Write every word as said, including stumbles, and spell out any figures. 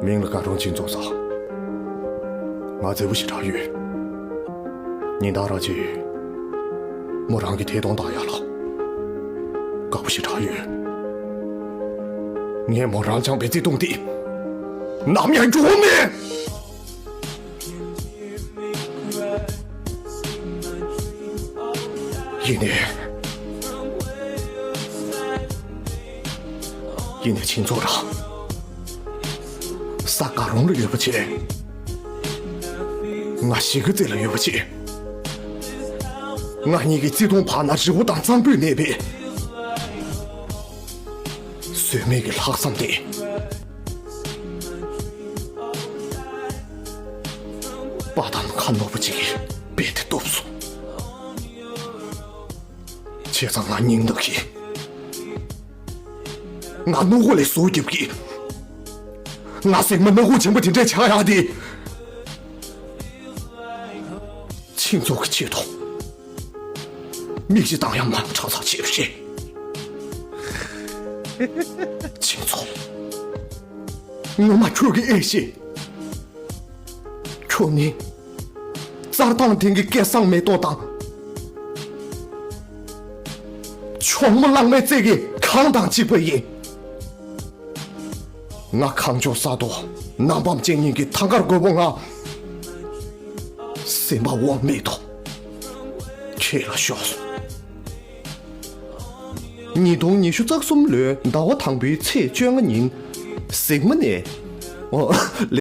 མིང་ལ་ཀ་རོང་ཆིན་ཙོ་ཟེར། ང་བརྩེ་པོ་ཞེ་དྲག་ཡོད། ཉིན་ལྟར་ར་ཅིག་མོ་རང་གི་ཐད་གཏོང་བཏང་ཡ་ལ་དགའ་པོ་ཞེ་དྲག་ཡོད། ངས་མོ་རང་བཅངས་པའི་བརྩེ་དུང་དེ་ནམ་ཡང་འགྱུར་བ་མེད། ཡིན་ནའི། ཡིན་ནའི་ཆིན་ཙོ་ར། ས་དགའ་རོང་ལ་ཡོད་པ་བྱས། ང་གཞིས་ཀ་རྩེ་ལ་ཡོད་པ་བྱས། ང་གཉིས་ཀྱི་བརྩེ་དུང་བར་ན་རི་བོ་དང་གཙང་པོས་གནས་པའི་བཟོད་མེད་ཀྱི་ལྷག་བསམ་དེ། དཔའ་དང་ཁ་ནོར་བུ་གཅིག་གིས་རྦད་དེ་གཏུབས་སོང་། བྱས་ཙང་ང་སྙིང་ནག་གིས། ང་སྣུག་ཁོག་ལས་ཟུག་རྒྱབ་ཀྱིས། ང་ཟེགས་མ་སྣ་ཁུག་ཆེན་པོ་དེ་འདྲས་ཆགས་ཡག་དེ། ཆིན་ཙོ་གི་ཆེད་དུ། མིག་ཆུ་བཏང་ཡང་མ་ཁྲག་ཚག་བྱེད་པ་རེད། ཆིན་ཙོ། ངོ་མ་ཁྱོད་ཀྱིས་ཨེ་ཤེས། ཁྱོད་ནི། རྩྭ་ཐང་སྟེང་གི་སྐལ་བཟང་མེ་ཏོག་དང་། གྱོག་མོ་གླང་མའི་རྩེ་གི་གངས་དང་གཅིག་པ་ཡིན། ང་གངས་ལྗོངས་ས་རྡོ་ནམ་འབབ་ཅན་ཉིད་ཀྱི་ཐང་དཀར་རྒོད་པོ་ང་། སེམས་པ་དབང་མེད་དུ་ཁྱེད་ལ་ཤོར་སོང་། ཉིས་སྟོང་ཉི་ཤུ་རྩ་གསུམ་ལོའི་ཟླ་བ་དང་པོའི་ཚེས་བཅོ་ལྔ་ཉིན། ཟེགས་མ་ནས། ཨོ། ལ།